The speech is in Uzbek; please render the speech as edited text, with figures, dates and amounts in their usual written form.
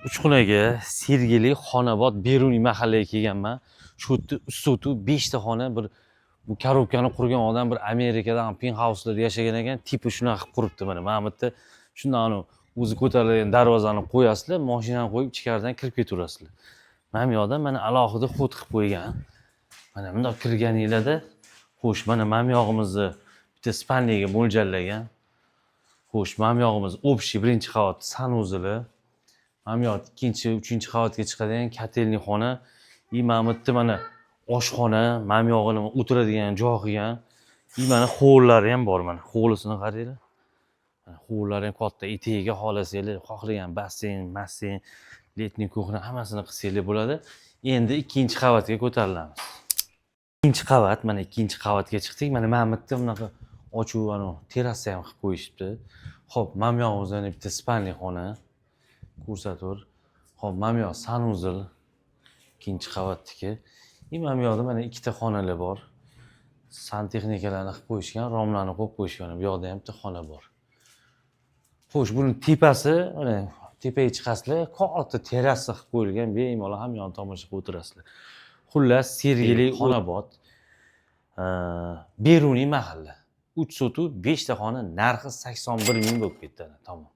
Uchxonaga Sergeli, Xonobod, Beruniy mahallaga kelganman. Shu yerda usti o'tuv beshta xona. Bir bu korobkani qurgan odam bir Amerikadan pentxauslarda yashagan ekan, типа shunaqa qilib quribdi. Mana bu yerda shundan anavi o'zi ko'tarilgan darvozani qo'yasizlar, mashinani qo'yib, ichkaridan kirib ketaverasizlar. Mana bu yoqda mana alohida ход qilib qo'ygan. Mana bundoq kirganinglarda, xo'sh, mana bu yog'imizni bitta спальный ga mo'ljallagan. Xo'sh, mana bu yog'imiz общий birinchi qavat санузел i. Mana bu yoq ikkinchi, uchinchi qavatga chiqadigan котельный xona. И mana bu yerda mana oshxona, mana bu yog'ini o'tiradigan joy qilgan. И mana hovlilari ham bor mana. Hovlisini qaranglar. Mana hovlilari ham katta, etagiga xohlasanglar, xohlagan basseyn, masseyn, летний кухня, hammasini qilsanglar bo'ladi. Endi ikkinchi qavatga ko'tarilamiz. Ikkinchi qavat, mana ikkinchi qavatga chiqdik. Mana bu yerda bunaqa ochuv anavi terrasa ham qilib qo'yishibdi. Xo'p, mana bu yog'imizda yana bitta спальный xona. Ko'rsatur. Xo'p, mana bu yoq санузел ikkinchi qavatniki. И mana bu yoqda mana ikkita xonalar bor. Santexnikalarni qilib qo'yishgan, romlarni qo'yib qo'yishgan. Bu yoqda ham bitta xona bor. Xo'sh, buni tepasi, mana tepaga chiqasizlar, katta terrasa qilib qo'yilgan, bemalol hamma yoqni tomosha qilib o'tirasizlar. Xullas, Sergeli, Xonobod, Beruniy mahalla. 3 sotu 5 ta xona, narxi 81 ming bo'lib ketdi. Tamom.